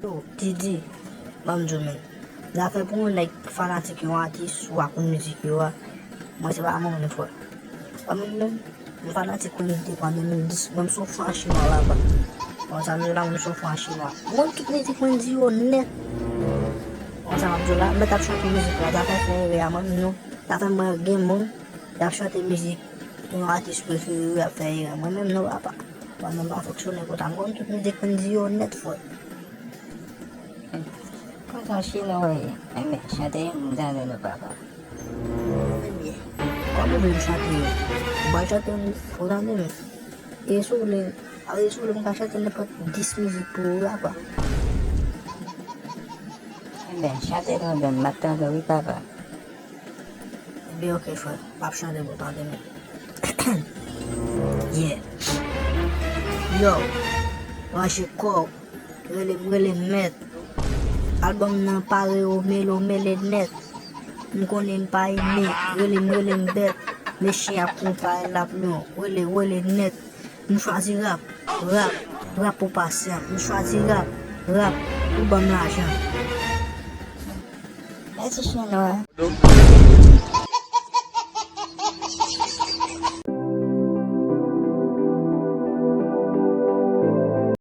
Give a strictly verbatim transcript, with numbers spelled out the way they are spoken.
Yo, Didi, ban m di w, men. Zafè pou yon nèg fanatik yon atis, ou pa konn mizik yo a, mwen se pa moun, frè. Ban m menm, m fanatik Wendy depi an de mil dis, mwen m se yon fan chinwa, papa. Bon, sa m di w la, mwen m se yon fan chinwa. Mwen tout mizik Wendy yo nèt. Bon, sa m ap di w la, mwen t ap chante mizik la, zafè fè erè a, mwen menm non. Zafè mwen gen moun, y ap chante mizik yon atis prefere yo, y ap fè erè. Mwen menm non, papa. Mwen menm pa fonksyone konsa, m konn tout mizik Wendy yo nèt, frè. Konsa chinwa ye. Enben, chante yon pou m tande non, papa. Ebyen, kòman w vle m chante yo? Ou pral chante yon pou w tande non. E si w vle, a, si w vle m ka chante nenpòt dis mizik pou ou, papa. Enben, chante non, ben, m ap tande wi, papa. Ebyen, oke, frè, m ap chante pou w tande non. Yeah. Yo, ranche kò w. Rele m, rele m mèt. Albòm nan pare, o mele, o mele nèt. M konnen m pa ene, rele m, rele m bèt. Men chen ap konpare l ap lyon, rele, rele nèt. M chwazi rap, rap, rap pou pasyan. M chwazi rap, rap pou ban m lajan. Mèsi chinwa.